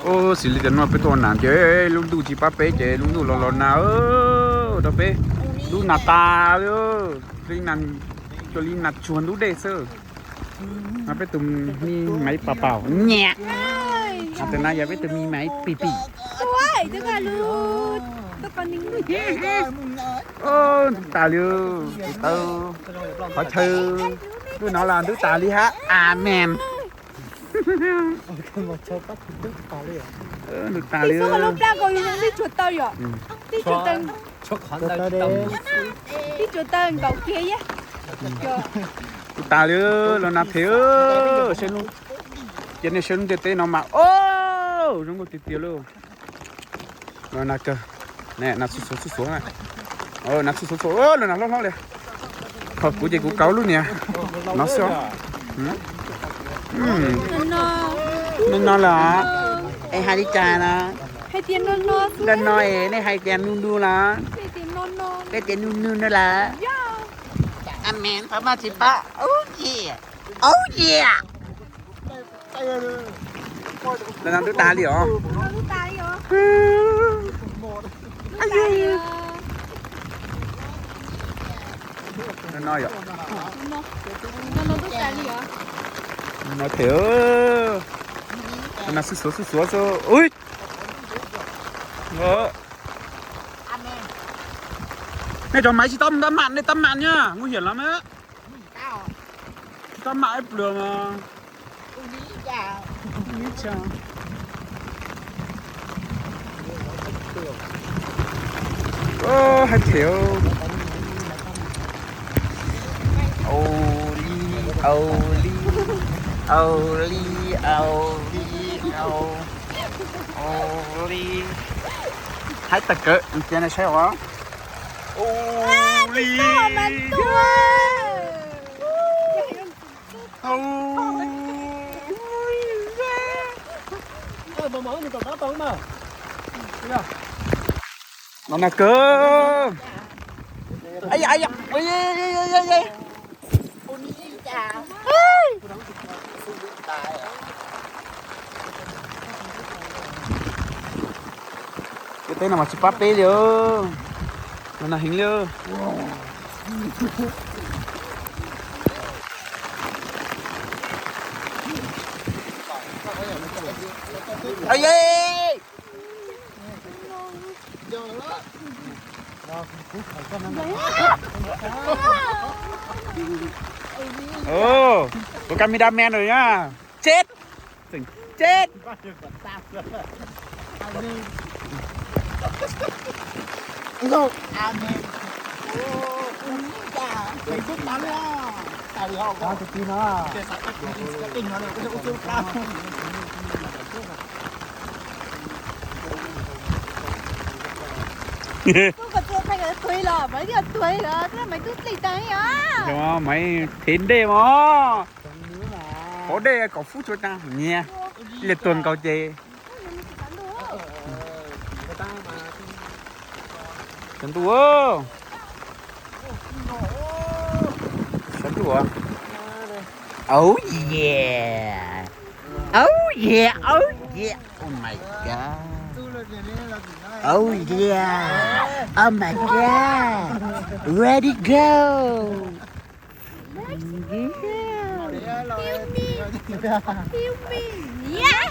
Xws li tias no peb tuaj nas ces lub ntuj tsis pab peb ces lub ntuj los los nas rau peb. Lub nas tas li, cov li nas tsuag ntub dej xwb. No peb tus me maiv pam paum nyiam. Tus no yog peb tus me maiv pim pim. Ntub tas li, tsis tau qhov chaw. Lub no los ntub tas li hab. Amen. Ntub tas li. Ntub tas li, los nas phem. Ces nej saib lub ntiaj teb no mas, o, zoo nkauj tiag tiag li. Los nas kawg, nas xuav xuav xuav xuav, nas xuav xuav xuav, los nas hlob hlob li. Qhov kuv ces kuv kaub lub niag no xwb. No no lawm. Es hais li cas na? No no es nej hais tias nu nu los? Peb tias nu nu no lawm. Amen, pab maj tsis pab. Oh yeah. Oh yeah. Los no ntub tas li os. No yom. No phem. Los nas xuav xuav xuav xuav xuav. Ui. Nej cov maiv tsis tau tab mam, nej tab mam nyaj, nguj hiam los mas. Tsis tau mam ib pliag mas. Hais phem. Au li, au li, au li, au li, au, au li. Haib tag kawg, cia nej saib os. Au li. Au. Los nas kawg. Ntiaj teb no mas tsis pab peb li. Los nas heev li. Tus cameraman rồi nha. Chết. Tseem chết. Maiv thev dej mog. Hov dej kom fub tsuav tas nyias. Ib le tuag nkaus ces sawv ntuj. Sawv ntuj. Oh yeah. Oh yeah. Oh yeah. Oh my god. Oh yeah. Oh my god. Ready go. Yeah. Kill me. Kill me. Yeah.